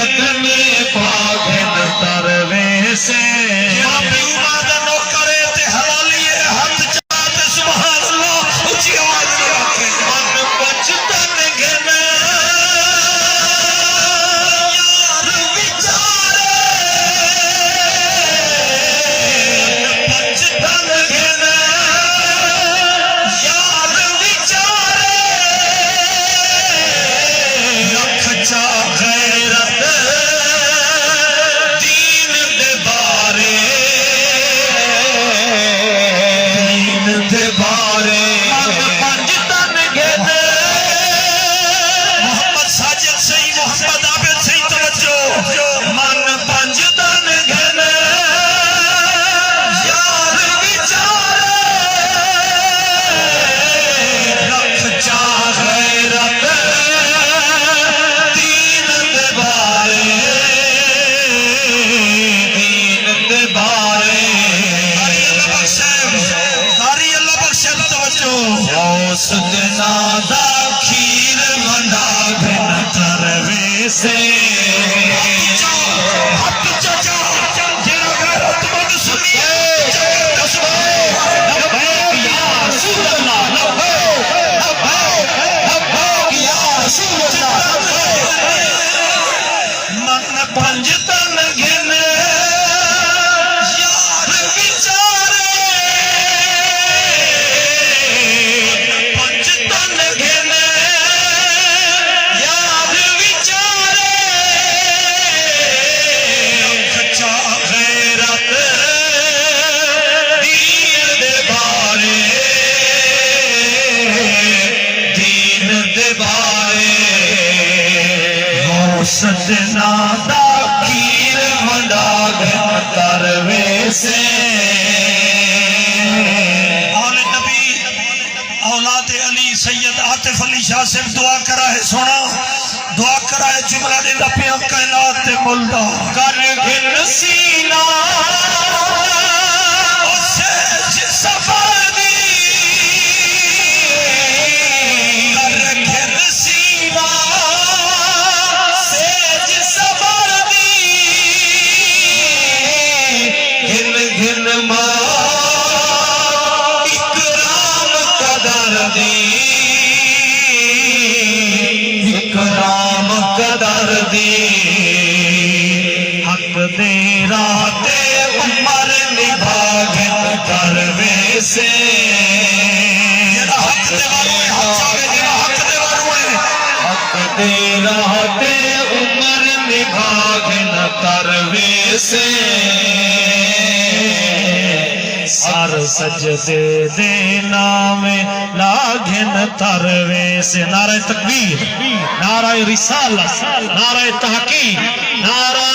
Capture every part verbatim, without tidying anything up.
قدمے پا گھن تر ویسے۔ جیڑھا پیو ماں دا نوکر ہے تے حلالی ہے، ہتھ چا تے سبحان اللہ اچی آواز نال آکھے۔ من پنج تن گھن یار وچارے، پنج تن گھن یار وچارے، لکھ چا غیرت دین دے بارے، دین دے بارے۔ من پنج تن گھن۔ محمد ساجد سئیں، محمد عابد سئیں، توجہ۔ من پنج تن گھن یار وچارے، لکھ چا غیرت دین دے بارے، دین دے بارے۔ قاری اللہ بخش صاحب، قاری اللہ بخش صاحب، توجہ۔ غوث دے ناں دا کھیر ونڈا گھن تر ویسے۔ ہتھ چا، ہتھ چا، جیڑھا غیرت مند سنی ہے، اچا کر تے سبحان اللہ۔ لبیک یا رسول اللہ، لبیک، لبیک، لبیک یا رسول اللہ، لبیک۔ من پنج تن گھن یار وچارے، پنج تن گھن یار وچارے، لکھ چا غیرت دین دے بارے، دین دے بارے۔ غوث دے ناں دا کھیر ونڈا گھن تر ویسے۔ آل نبی، اولاد علی سید عاطف علی شاہ صاحب دعا کرا ہے سونا، دعا کرا ہے جملہ ݙیندا پیاں کائنات دے مل دا۔ کر گھن سینہ او سیج صبر دی، کر گھن سینہ سیج صبر دی، گھن گھن ماں اکرام قدر دی، اکرام قدر دی۔ حق دے راہ تے عمر نبھا گھن تر ویسے۔ جیڑھا حق دے واروں ہے، ہتھ چاوے، جیڑھا حق دے واروں ہے۔ حق دے راہ تے عمر نبھا گھن تر ویسے۔ سر سجدے دے ناویں لا گھن تر ویسے۔ نعرہ تکبیر، نعرہ رسالت، نعرہ تحقیق، نعرہ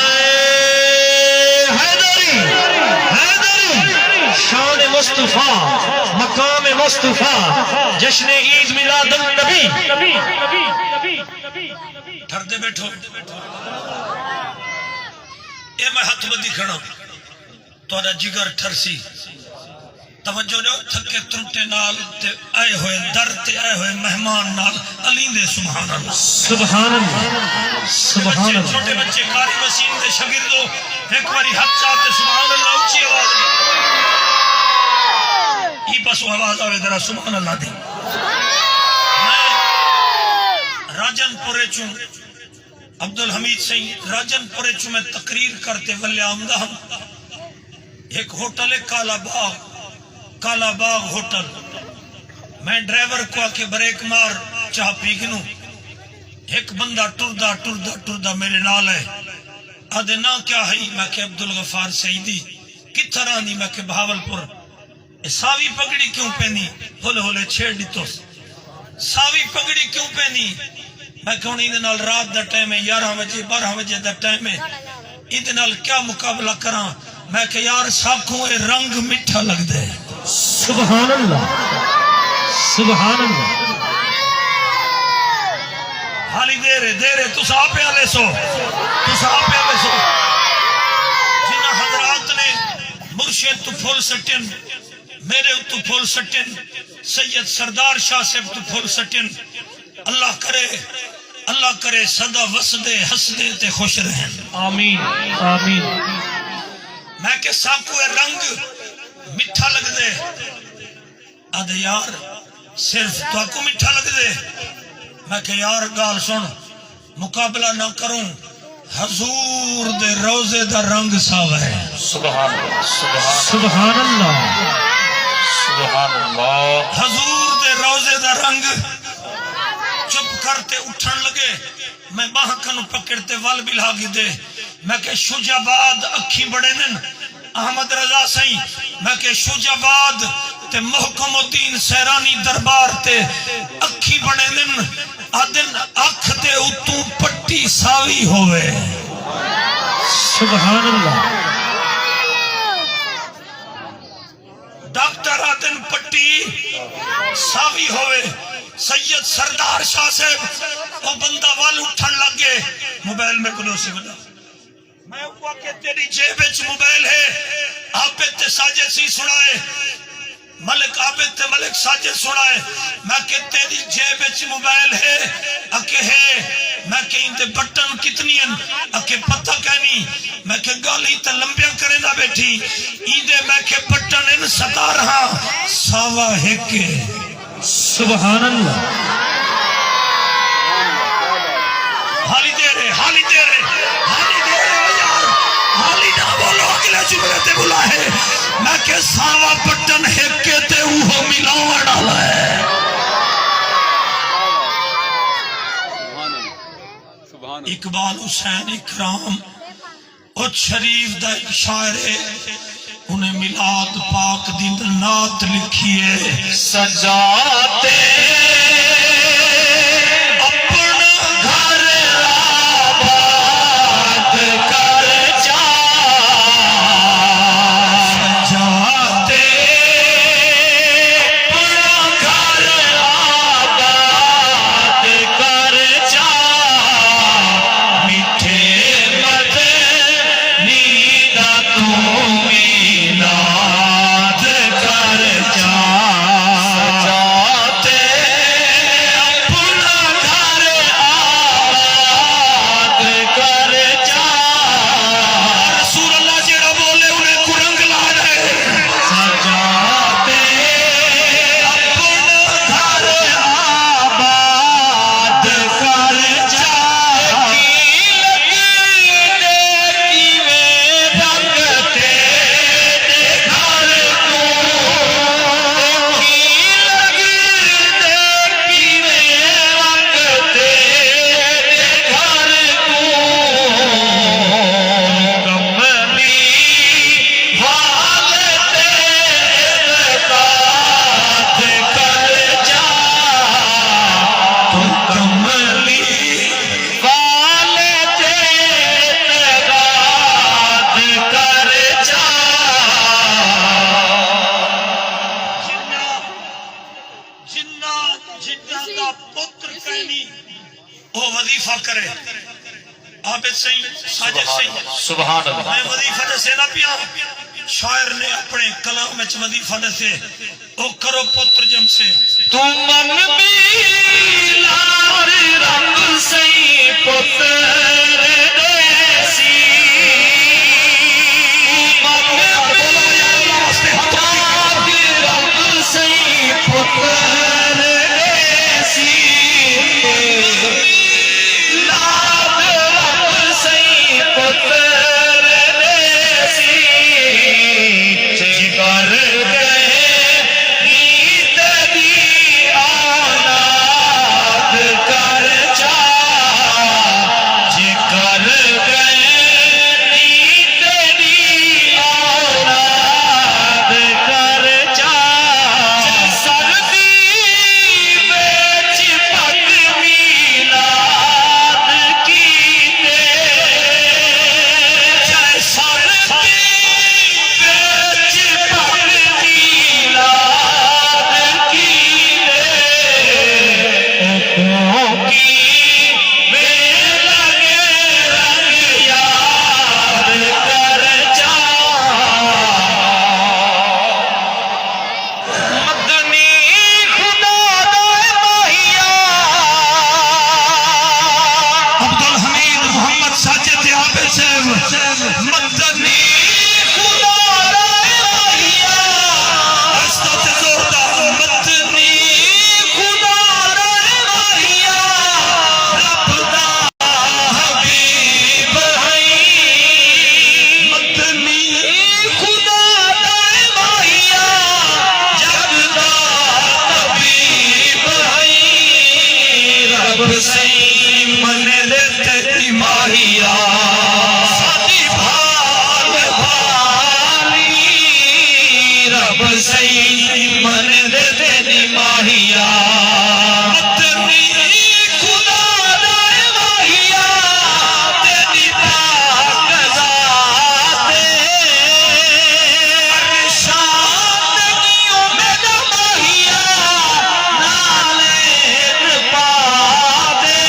حیدری، حیدری، شان مصطفیٰ، مقام مصطفیٰ، جشن عید میلاد النبی۔ ٹھردے ٻیٹھو۔ اے میں ہتھ ٻدھی کھڑا، تہاݙا جگر ٹھرسی۔ توجہ ݙیو، تھکے ترٹے نال تے آئے ہوئے در تے آئے ہوئے مہمان نال الیندے سبحان اللہ۔ سبحان اللہ۔ سبحان اللہ۔ چھوٹے بچے قاری وسیم دے شاگردو، ہک واری ہتھ چا تے سبحان اللہ اچی آواز نال۔ ای پاسوں آواز آوے ذرا سبحان اللہ دی۔ میں راجن پورے چوں عبدالحمید سئیں راجن پورے چوں میں تقریر کر تے ولیا آمدا ہم۔ ہک ہوٹل ہے کالا باغ، کالا باغ ہوٹل۔ میں ڈرائیور کوں آکھے بریک مار، چاہ پی گھنوں۔ ہک بندہ ٹردا ٹردا ٹردا میݙے نال آئے۔ آہدے ناں کیا ہئی؟ میں آکھے عبدالغفار سعیدی۔ کتھاں رہندیں؟ میں آکھے بہاولپور۔ اے ساوی پگڑی کیوں پیندیں؟ ہولے ہولے چھیڑ ݙتوس۔ ساوی پگڑی کیوں پیندیں؟ میں آکھیا ہݨ ایندے نال رات دا ٹائم ہے، یارہاں وڄے، ٻارہاں وڄے دا ٹائم ہے، ایندے نال کیا مقابلہ کراں؟ میں آکھیا یار ساکوں اے رنگ مٹھا لڳدا ہے۔ سبحان اللہ، سبحان اللہ۔ حالی دیر ہے، دیر ہے، تساں آپے آلیسو، تساں آپے آلیسو۔ جنہاں حضرات نے مرشد توں پھل سٹن، میݙے اتوں پھل سٹن، سید سردار شاہ صاحب توں پھل سٹن۔ اللہ کرے اللہ کرے سدا وسدے ہسدے تے خوش رہن۔ آمین، آمین۔ میں کہ ساکوں اے رنگ مٹھا لڳدے۔ آہدے یار، صرف تہاکوں مٹھا لڳدے؟ میں کہ یار ڳالھ سݨ، مقابلہ نہ کروں، حضور دے روضے دا رنگ ساوا ہے۔ سبحان اللہ، سبحان سبحان اللہ۔ سبحان اللہ۔ حضور دے روضے دا رنگ۔ چپ کر تے اٹھݨ لڳے۔ میں ٻانہہ کنوں پکڑ تے ول ٻلھا گھدے۔ میں کہ شجاع آباد اکھیں بݨیندن احمد رضا سئیں۔ میں کہ شجاع آباد تے محکم الدین سیرانی دربار تے اکھیں بݨیندن، آہدن اکھ دے اتوں پٹی ساوی ہووے۔ سبحان اللہ۔ ڈاکٹر آہدن پٹی ساوی ہووے۔ سید سردار شاہ صاحب، او بندہ ول اٹھݨ لڳ ڳئے۔ موبائل میکوں ݙیوسی وݙا۔ میں اکوں آکھیا تیݙی جیب اچ موبائل ہے؟ عابد تے ساجد سئیں سݨائے، ملک عابد تے ملک ساجد سݨائے۔ میں کہ تیݙی جیب اچ موبائل ہے؟ اکھے ہے۔ میں کہ ایندے بٹن کتنی ہن؟ اکھے پتہ کائنی۔ میں کہ ڳالھیں تاں لمبیاں کریندا ٻیٹھیں، ایندے میں کہ بٹن ہن ستارہاں، ساوا ہک ہے۔ سبحان اللہ۔ حالی دیر ہے، حالی دیر ہے، حالی دیر ہے یار، حالی نہ ٻولو، اڳلے جملے تے ٻلا ہے۔ میں کہ ساوا بٹن ہک ہے تے اوہو ملاوݨ آلا ہے۔ اقبال حسین اکرام اچ شریف دا ہک شاعر ہے، انہیں میلاد پاک دی نعت لکھی ہے۔ سجا تے اپݨا گھر آباد کر چا، سجا تے اپݨا گھر آباد کر چا، مٹھے مدنی دا توں میلاد کر چا۔ سجا تے اپݨا گھر آباد کر چا۔ رسول اللہ جیڑھا ٻولے انہیں کوں رنگ لا ݙے۔ سجا تے اپݨا گھر آباد کر چا۔ لڳدے کیویں رنگ تیݙے گھر کوں، لڳدے کیویں رنگ تیݙے گھر کوں، کملی وال تے اعتقاد کر چا، توں کملی وال تے اعتقاد کر چا۔ جنہاں، جنہاں، جنہاں دا پتر کائنی، او وظیفہ کرے۔ عابد سئیں، ساجد سئیں، سبحان اللہ۔ میں وظیفہ ݙسیندا پیاں۔ شاعر نے اپݨے کلام وچ وظیفہ ݙسے۔ او کرو پتر ڄمسے۔ توں من میلاد رب سئیں پتر ݙیسی۔ توں من میلاد رب سئیں پتر ݙیسی۔ میلاد رب سئیں پتر ݙیسی۔ جگر ڳئے نیت دی اولاد کر چا، جگر حسین، مدنی خدا دا ماہیا۔ اس دا تے زور دا، مدنی خدا دا ماہیا۔ رب دا حبیب ہئی، مدنی خدا دا ماہیا۔ جگ دا طبیب ہئی، رب سئیں من دے تیݙی ماہیا۔ ساݙی بھال بھالی، رب سئیں من دے تیݙی ماہیا۔ مدنی خدا دا ماہیا، تیݙی پاک ذات اے۔ عرشان تیݙی میݙا ماہیا، نالین پا دے۔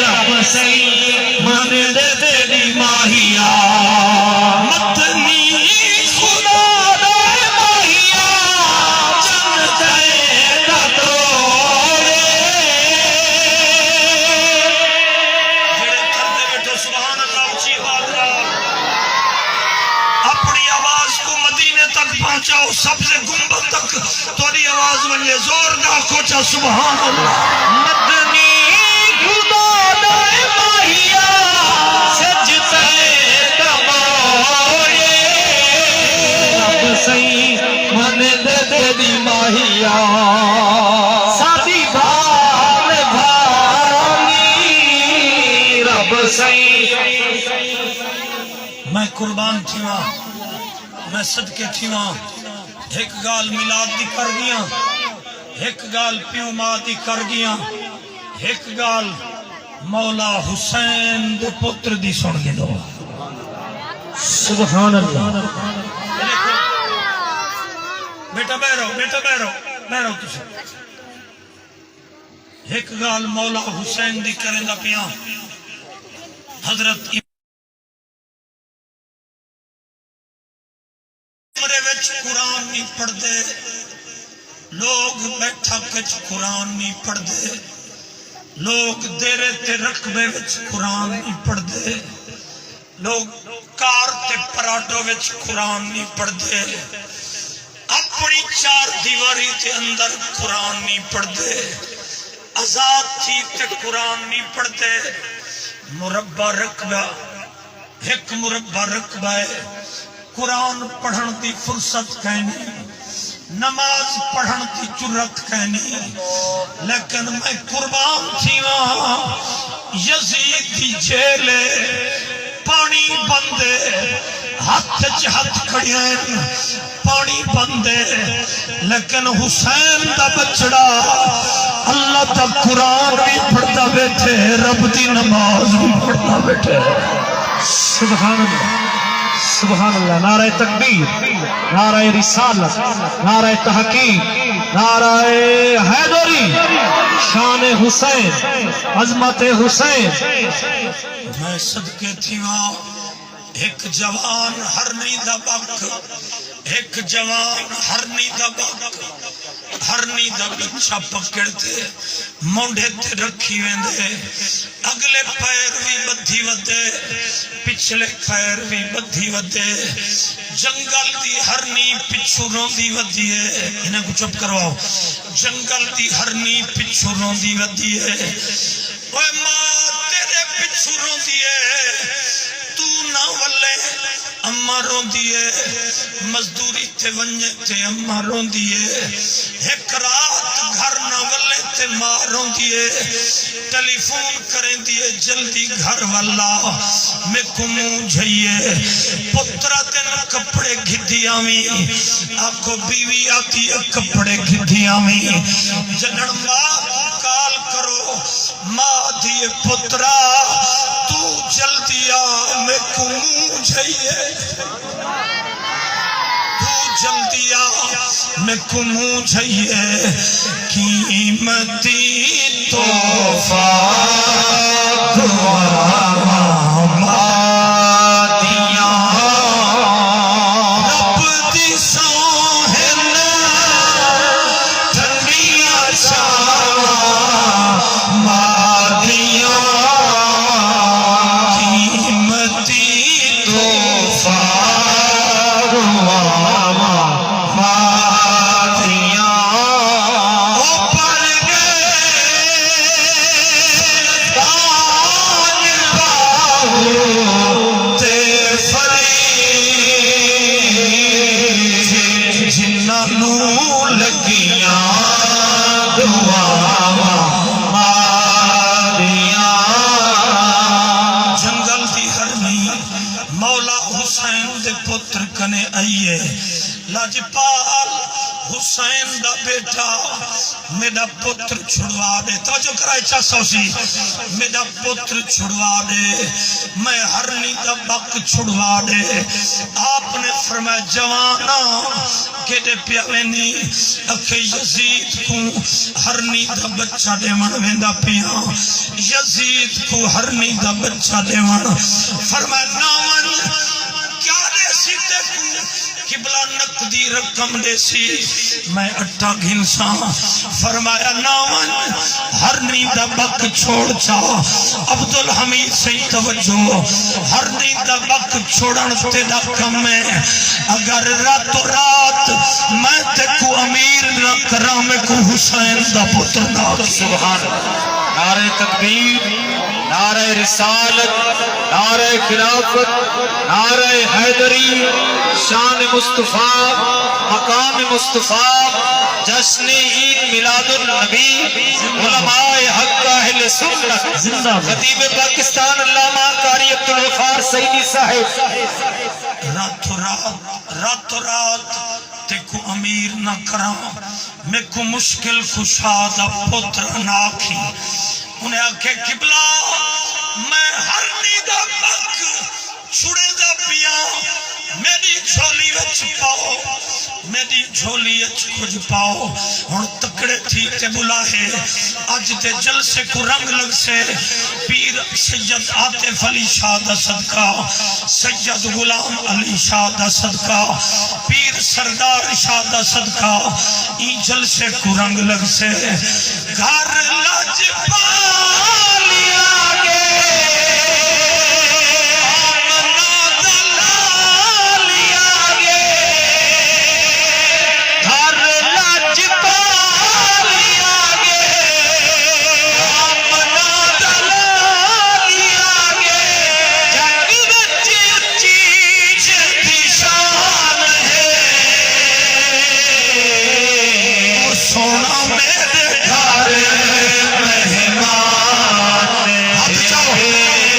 رب سئیں من دے تیݙی ماہیا۔ مدنی خدا دا ماہیا، چن تیݙا توڑے۔ جڑے تھردے ٻیٹھو، سبحان اللہ، اچی آواز نال۔ اپݨی آواز کوں مدینے تک پہنچاؤ، سبز گنبد تک تہاݙی آواز ونڄے۔ زور نال آکھو چا، سبحان اللہ۔ مدنی خدا دا ماہیا، سج تیݙا موڑے۔ رب سئیں من دے تیݙی ماہیا، ساݙی بھال بھالی۔ رب سئیں، میں قربان تھیواں، میں صدقے تھیواں۔ ہک ڳالھ میلاد دی کر ڳیاں، ہک ڳالھ پیو ماء دی کر ڳیاں، ہک ڳالھ مولا حسین دے پتر دی سݨ گھنو۔ سبحان اللہ۔ ٻیٹا ٻہہ رہو، ٻیٹا ٻہہ رہو، ٻہہ رہو تساں۔ ہک ڳالھ مولا حسین دی کریندا پیاں۔ حضرت کمرے وچ قرآن نی پڑھدے، لوگ بیٹھک وچ قرآن نی پڑھدے، لوگ دیرے تے رقبے وچ قرآن نی پڑھدے، لوگ کار تے پراڈو وچ قرآن نی پڑھدے، اپݨی چار دیواری دے اندر قرآن نی پڑھدے، آزاد تھی تے قرآن نی پڑھدے۔ مربع رقبہ، ہک مربع رقبہ ہے، قرآن پڑھݨ دی فرصت کائنی، نماز پڑھݨ دی جرات کائنی، لیکن میں قربان تھیواں، یزید دی جیل ہے، پاݨی بند ہے، ہتھ اچ ہتھ کھڑے ہن، پاݨی بند ہے، لیکن حسین دا ٻچڑا اللہ دا قرآن وی پڑھدا ٻیٹھے، رب دی نماز وی پڑھدا ٻیٹھے۔ سبحان اللہ، سبحان اللہ۔ نعرہ تکبیر، نعرہ رسالت، نعرہ تحقیق، نعرہ حیدری، شان حسین، عظمت حسین۔ میں صدقے تھیواں، ہک جوان ہرنی دا ٻک، ہک جوان ہرنی دا ٻک، ہرنی دا ٻچہ پکڑ تے مونڈھے تے رکھی ویندے۔ اڳلے پیر وی ٻدھی ودے، پچھلے پیر وی ٻدھی ودے۔ جنگل دی ہرنی پچھوں روندی ودی ہے۔ انہاں کوں چپ کرواؤ۔ جنگل دی ہرنی پچھوں روندی ودی ہے۔ اوئے ماء تیݙے پچھوں روندی ہے، توں نہ ولیں، اماں روندی ہے۔ مزدوری تے ونڄیں تے اماں روندی ہے۔ ہک رات گھر نہ ولیں تے ماء روندی ہے۔ ٹیلی فون کریندی ہے، جلدی گھر ول آ، میکوں منہ جھئیے۔ پترا تین کپڑے گھدی آویں، آکھو بیوی آتی ہے کپڑے گھدی آویں۔ جݙݨ ماء کوں کال کرو، ماء آدھی ہے، پترا، توں جلدی آ، میکوں منہ جھئیے۔ توں جلدی آ، میکوں منہ جھئیے۔ قیمتی تحفہ دعا ماں دیاں۔ رب دی سونہن ٹھنڈیاں چھاواں ماں دیاں۔ مولا حسین دے پتر کنے آئیے۔ لاجپال، حسین دا بیٹا، میݙا پتر چھڑوا ݙے۔ توجہ کرائے چا سوسی، میݙا پتر چھڑوا ݙے، میں ہرنی دا بک چھڑوا ݙے۔ آپ نے فرمایا، جواناں، کیݙے پیا ویندی؟ اکھے یزید کوں ہرنی دا بچہ ݙیوݨ ویندا پیاں، یزید کوں ہرنی دا بچہ ݙیوݨ۔ فرمایا، نہ ونڄ، کیا ݙیسی تیکوں؟ قبلہ نقدی رقم ݙیسی، میں اٹا گھنساں۔ فرمایا، نہ ونڄ، ہرنی دا بک چھوڑ چا۔ عبدالحمید سئیں توجہ، ہرنی دا بک چھوڑݨ تیݙا کم ہے۔ اگر راتوں رات میں تیکوں امیر نہ کراں، میکوں حسین دا پتر نہ آکھیں۔ سبحان اللہ۔ نعرہ تکبیر، نعرہ رسالت، نعرہ خلافت، نعرہ حیدری، شان مصطفیٰ، مقام مصطفیٰ، جشن عید میلاد النبی، علماء حق اہل سنت، زندہ باد۔ خطیب پاکستان علامہ قاری عبدالغفار سعیدی صاحب۔ راتوں رات، راتوں رات تیکوں امیر نہ کراں، میکوں مشکل کشا دا پتر نہ آکھیں۔ انہیں آکھے، قبلہ، میں ہرنی دا بک چھڑیندا پیاں، میݙی جھولی وچ پاؤ، میݙی جھولی وچ کجھ پاؤ۔ ہݨ تکڑے تھی تے ٻلاہے، اڄ دے جلسے کوں رنگ لڳسے۔ پیر سید عاطف علی شاہ دا صدقہ، سید غلام علی شاہ دا صدقہ، پیر سردار شاہ دا صدقہ، ایں جلسے کوں رنگ لڳسے۔ گھر لجپالی آ ڳئے، آمنہ دا لالی آ ڳئے۔ گھر لجپالی آ ڳئے، آمنہ دا لالی آ ڳئے۔ جنگ وچ اچی جیندی شان ہے۔ او سوہݨا میݙے گھر مہمان۔ ہتھ چاؤ۔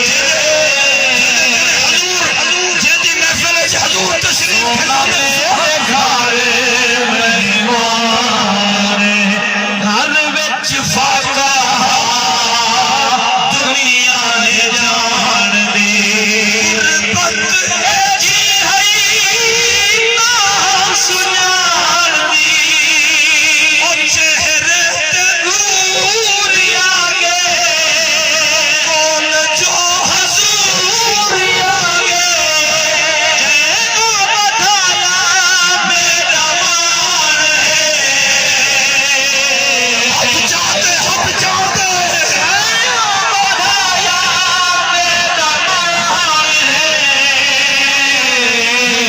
جیندے، جیندے کنے حضور، جیندی محفل وچ حضور تشریف، سوہݨا میݙے گھر مہمان۔ گھر وچ فاقہ دنیا نے ڄاݨ دی۔ غربت ایجھی ہئی نہ سنڄاݨ دی۔ او چہرے تے نور آ ڳئے، کول جو حضور آ ڳئے۔ جینوں ودھایا میݙا مان ہے۔ ہتھ چاتے، ہتھ چاتے۔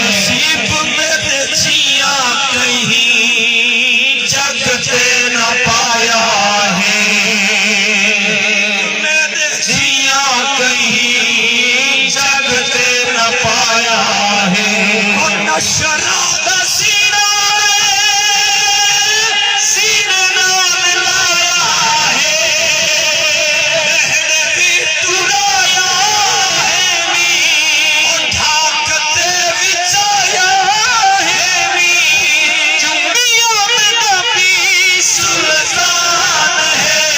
نصیب میݙے جیاں کہیں جڳ تے نہ پایا ہے۔ میݙے جیاں کہیں جڳ تے نہ پایا ہے۔ او نشہ دا سیݨا سینے نال لایا ہے، مہݨ وی ٹرایا ہے وی، او ڈھاک تے وچایا ہے وی۔ چمیا میں نبی سلطان ہے،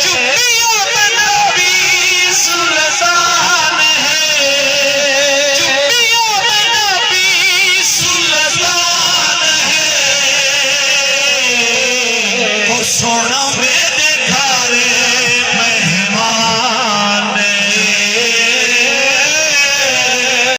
چمیا میں نبی سلطان ہے، چمیا میں نبی سلطان ہے۔ او سوہݨا